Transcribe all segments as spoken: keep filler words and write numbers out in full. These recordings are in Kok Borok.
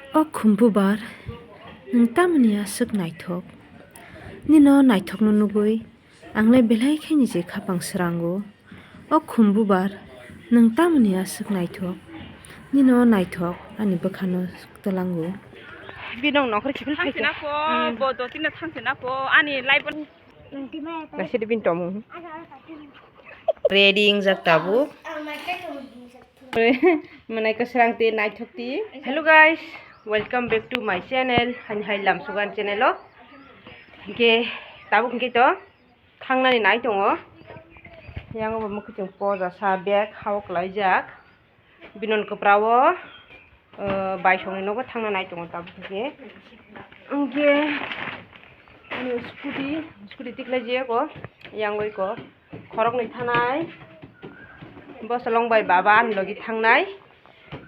O khumbubar, nwng tamoni aswk naithok? Nino naithokno nugwi anglai belai khe niji khapang srango. O khumbubar, nwng tamoni aswk naithok? Nino naithok ani bwkhano twlango. Bini nokhor kiphil Thangse phaikha. Nako, hmm. Bo dotino thangse nako, ani life. Nasidi bini tomung. Ready wngjak tabuk. Manai kwsrang twi naithok twi. Hello guys, welcome back to my channel. Hani hai lamsugan channel o. Hingke tabuk hingke to thangnani nai tongo. Yang bo mukhe chwng poja sa bag hao kwlaijak. Binon kwprao, eh, baisongni nogo thangna nai tongo tabuk hingke. Hingke, ano scooty, scooty tiklai jiyako, yang oi ko. Khoroknwi thanai. Bo Solong bai baba ani logi thangnai.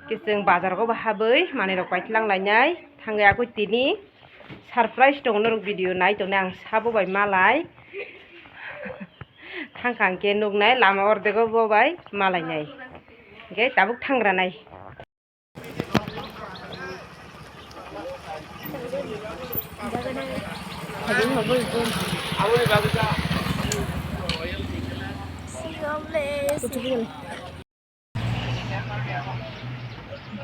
Kising bazar go bo habwi manwi rok paitlang lainai. Thangwi akui tini surprise tongo norok video nai tongnai ang sabo bai malai. Thangkha hingke nuknai lama ordego bo bai malainai. Hingke tabuk thangranai.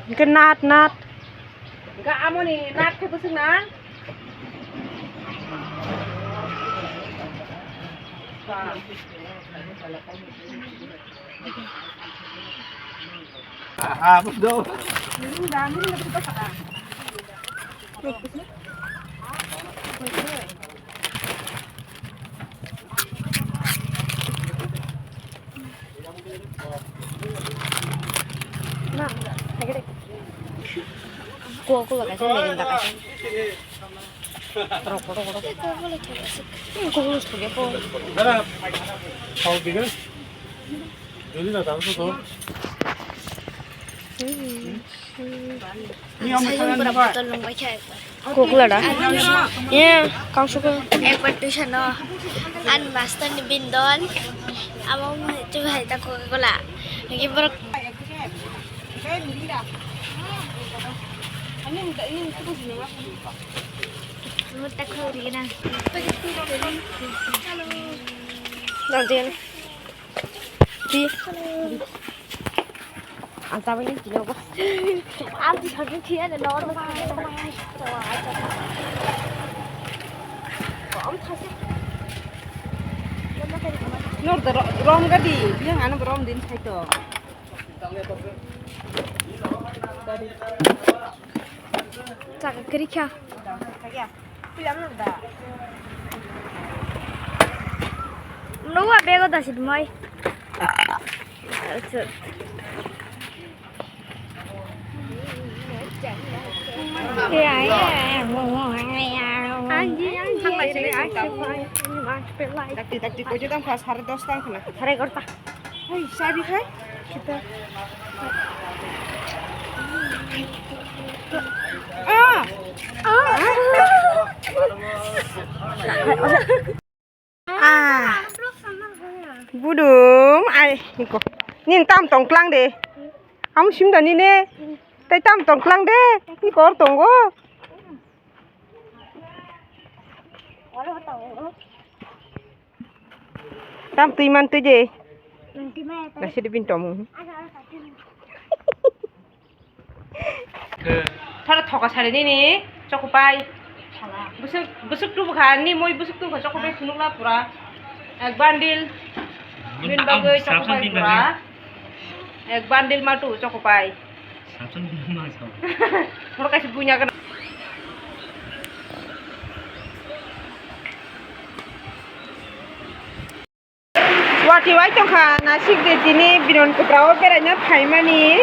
Hingke nat, nat. Hingke amoni nat khe bwswk na? Aha, bro. Kuwa, kuwa, kaisa, merin da kaisa. Rokoro, rokoro. Hmm, kuwa, kuwa, suge, kuwa. Dara, kau dige. Jodi na, tang so to. Hmm. Sayung pura botol nung bai kha ekbar. Kokla da. Ani, eh, kang suka. Ekbar tuition o. An master ni bindon. Amo mo tu hai ta Coca-Cola. Lagi borok. Mo ta khori na. Dal din. Di. Ang tabuk ni tino bo. Ang ti thani thia de nor. Nor da ro-, rom gadi, yang ano rom din sai to. Chak kri kha. Nuwa bego da sid mai. Acha. Dakti, dakti, koi jodang kha, sare dos tang khna. Sare egarota. Hai, sabi khai? Kita. Ah! Ah! Budung, ai, iko. Nin tam tong klang de. Am sim da nine. Tai tam tong klang de. Iko or tongo. Tam twi man twi de. Nasi de bin tomu. Thara thoka sari nini chokopai. Busuk, busuk tubu kha ni moi busuk tubu kha chokopai phunukla pura. Ek bandil. Bin bagwi chokopai pura. Ek bandil ma tu chokopai. Sabsan bin ma sao. Thoro kaisa buina kana. Wati wai tongkha nasik de tini binon kwprao beraina phaimani.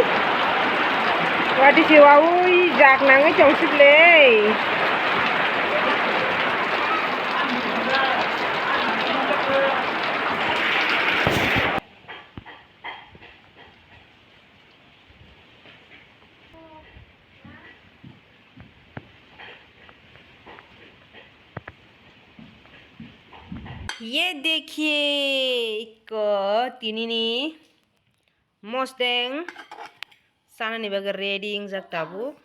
Wati se waui jak nangwi tongsik le. Ye dekhiye, iko tinini mosdeng chanani bagwi ready wngjak tabuk.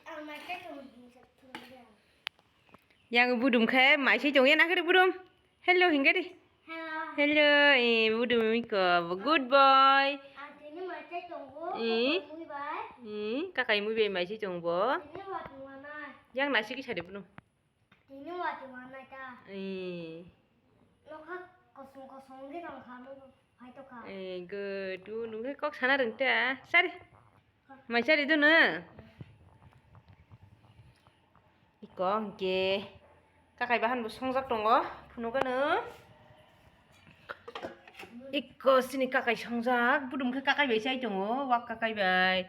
Yang budum khe mai se tong ya na khe budum. Hello hingke di. Hello. Hello, eh, budum iko, good boy. Ang tini mai se tongo, Eh. Mui bai. Eh, kakai mui bai mai se tong bo. Tini wa tongwanai. Yang nasi ki sari budum. Tini wa tongwanai ta. Eh. Nokha kosong kosong di tong kha, nung bai to kha. Eh, good. Nung khe kok sana rwng ta. Sari. Mai sari do na. Iko hingke kakai bahan bo songjak tongo, phunukgano. Iko sini kakai songjak, budum khe kakai bai chai tongo, wak kakai bai.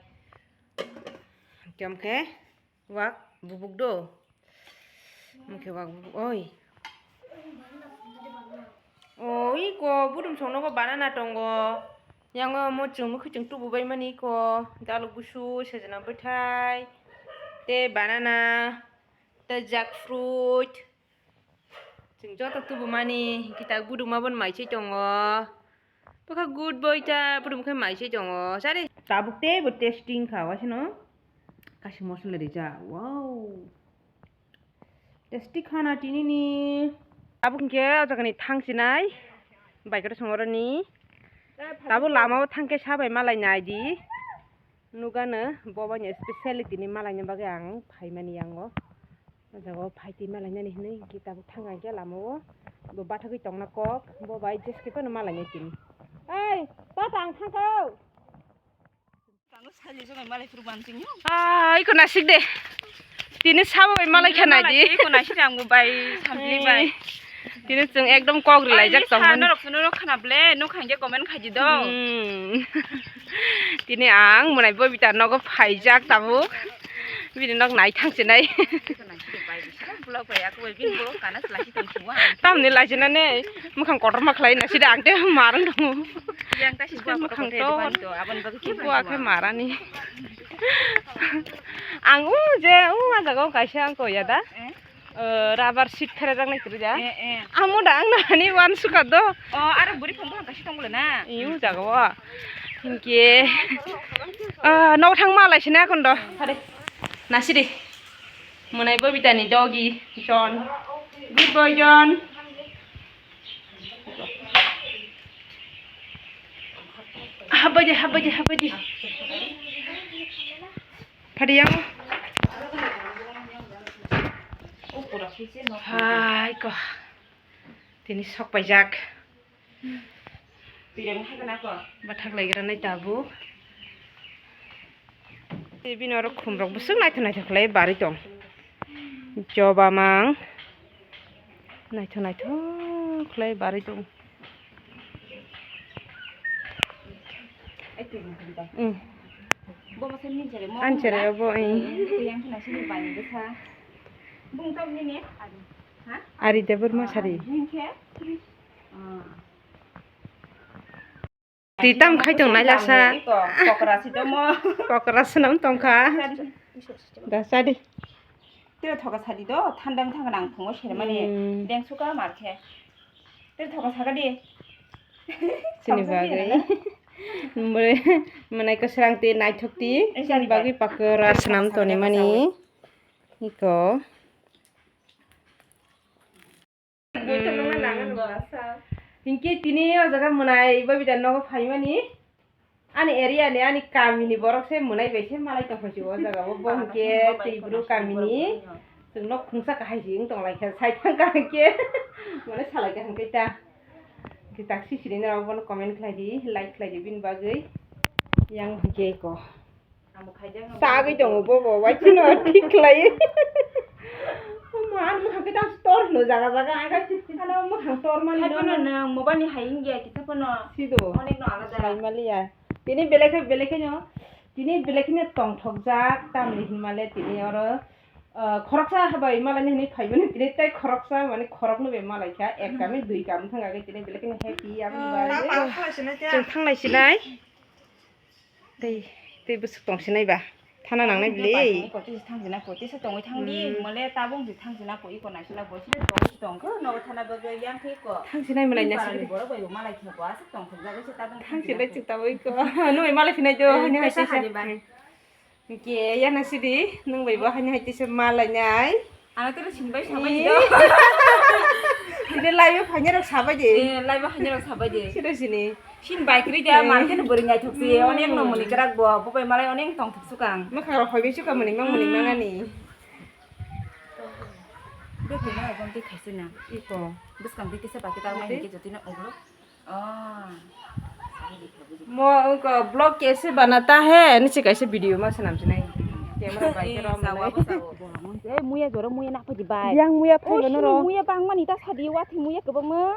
Hingke wak bubuk do. Hingke wak bubuk, oi. O, iko budum song nogo banana tongo. Yango mo chwng nukhi chwng tubu bai mani iko. Daluk busu, sejna bwthai, tei banana, tei jackfruit. Chwng joto tubu mani, hingke tak budum aboni mai se tongo. Bokha good boy ta, budum khe mai se tongo. Sari. Tabuk tei bo testing kha, waisano kaisa mosola rijak. Wow. Testi khana tinini. Tabuk hingke o jaga ni thang sinai. Bai khe songoroni. Tabuk lama o thang khe sabai malai nai di. Nugano bo bai ni specially tini malai ni bagwi ang phaimani yango. O jaga o phai twi malai nani hinwi hingke tabuk thang khe lama o. Bo bathagwi tongna kok. Bo bai jeske phano malai nai tini. Ei, tata ang thang khe o. Tangno sali jogoi malai phuru banting yo. Ah, iko nasik de. Tini sabo bai malai kha nai di. Iko nasik de ang bo bai sampli bai. Tini chwng ekdom kok rilai jak tong mani. Norok norok khana ble, nuk hangke comment khaji do. Hmm. Tini ang mwnai Bobita nogo phaijak tabuk. Bini nok nai thang se nai. Tamni lachina ne, mukhang kotorma khlai na sida ang te marang tongo. Yang ta siswa mukhang kotor to, aboni bagwi khe buwa khe marani. Ang u je u a jaga o kaisa ang koya da. Eh? Eh, rubber sheet pherajak nai kwrwi da. Eh, eh. Amo da ang nani wan suka do. Oh, aro buri phang phang kaisa tong bole na. Iu jaga o. Hingke. Ah, nok thang ma lai sina kon do. Hade. Nasidi. Mwnai Bobita ni doggy, John. Good boy, John. Habaidi, habaidi, habaidi. Phadi yang. Hai ko. Tini sok paijak. Bathak laigra nai tabuk. Bini oro khum rok bwswk naithok naithok khlai barwi tong. Choba mang naithok naithok khlai barwi tong. Hmm. Ani cherai obo, eh. Ari Debbarma sari. Twi tam khai tong nai lasa. Iko, pokora si tomo. Pokora swnam tongkha. Da sadi. Tira thoka sadi do, thanda wng thangkha nang phungo sermani. Hmm. Deng suka mar khe. Tira thoka saka di. Sini bagwi. Mwnai kwsrang twi naithok twi. Sini bagwi pakora swnam tonimani. Iko. Hingke tini o jaga mwnai Bobita nogo phaimani. Ani area ni, ani kami ni borok se mwnai bai se malai tongphai si o jaga o. Bo hingke Tibru kami ni. Chwng nok khungsa kahai si wng tong lai kha. Sai thang ka hingke. Mane salai ka hingke ta. Hingke tak si sini na bono comment khlai di, like khlai di bini bagwi. Yang hingke ko. Sagwi tongo bobo, waisano thik khlai. Omo, ani mwkhang khe tang tor hino jaga jaga, ang khe ano mwkhang tor mani. Hai phano nwng mobile ni hai wngya kisa phano. Sido. Onek no alada. Sai maliya. Tini belai khe, belai khe no, tini belai khe no tongthokjak, tamni hinmale tini oro, ah, khoroksa habai malani hinwi phaimani, tini tei khoroksa, mane khorokno be malai kha, ek kami, dui kami thang agwi tini belai khe no happy, aboni bagwi. Chwng thanglai sinai. Tei, tei bwswk tong sinai ba? Thana nangnai bile. Kotisa thang sina, kotisa tongwi thang di, hmm. Mole tabung si thang sina, ko iko nai sina, bo sina tong si tong khe, nogo thana bagwi yang khe ko. Thang sinai malai na sini. Borok bai bo malai khe ko, aswk tong khe, jaga se tabung thang sinai chwng tabung iko. Nung bai malai sinai do, eh, hani hai kaisa tisa. Hadi bai. Hingke, ya na sidi, nung bai bo hani hai tisa malai nai. Ano tele sini bai sabai di. Tini live o phainai rok sabai di. Eh, live o phainai rok sabai di. Sini sini. Sini bai kiri dia market bori nyai thok si. Onek no muni kerak bo. Bo bai malai onek tong thok sukang. Makhang rok hoi bai sukang muni mang muni mangani. Bwtwi no abo twi khaisina. Iko. Bwskang twi kisa baki ta wngmani hwnkhe jotino ulo. Oh. Mo uko vlog kaise banata hai, niche kaisa video ma swnam sinai. Camera bai khe rom. Eh, muya jora muya na phaji bai. Yang muya phai gono ro. Muya bang mani ta sadi wathi muya kwbangma.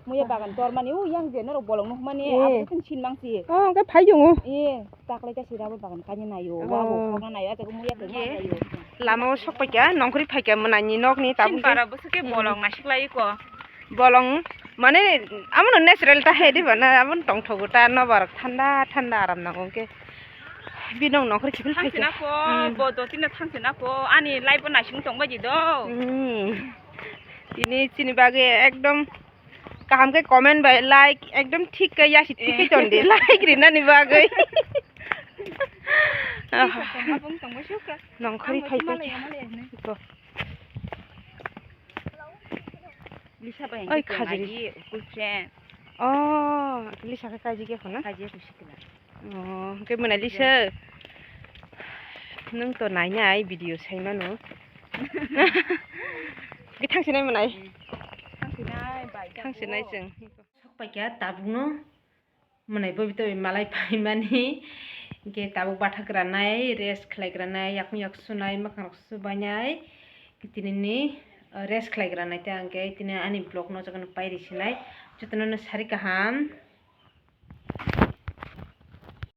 Muya bagan tor mani u yang je norok bolong nuk mani abo tong sin mang si. Oh, ke phai jong. Eh, taklai ta sira bo bagan kanya nayo. Wa bo khokna nayo, ate muya kwbangma nayo. Lama o sok paikha, nongkhori phaikha mwnani nokni tabuk. Para bwswk khe bolong nasiklai ko. Bolong mane amono natural ta he diba na, amono tongthogo ta nobar thanda thanda aram nango hwnkhe. Binong nongkhor kiphil thangse phaikha. Nako, bo dotino thangse nako, ani live bo naising tongbaidi do. Hmm. Tini chini bagwi ekdom kaham khe comment bai like ekdom thik khe yasi thik khe ton di like rinani bagwi. Nongkhori phaikha. Lisa bai. Oi, khajri. Agi, full friend. Oh, Lisa khe kaji khe khona? Kaji khe sikla. Oh, khe mwnai Lisa. Nwng to nainai video saimano. Khe thangsinai mwnai. Thangsinai bai. Thangsinai chwng. Sok paikha tabukno. Mwnai bo bito malai phaimani, hwnkhe tabuk bathak ranai, rest khlai ranai, yakung yak sunai, mwkhang rok subainai, tini ni rest khlai ranai, tei hwnkhe tini ani vlog no jaga no pairi sinai, jotono no sari kaham.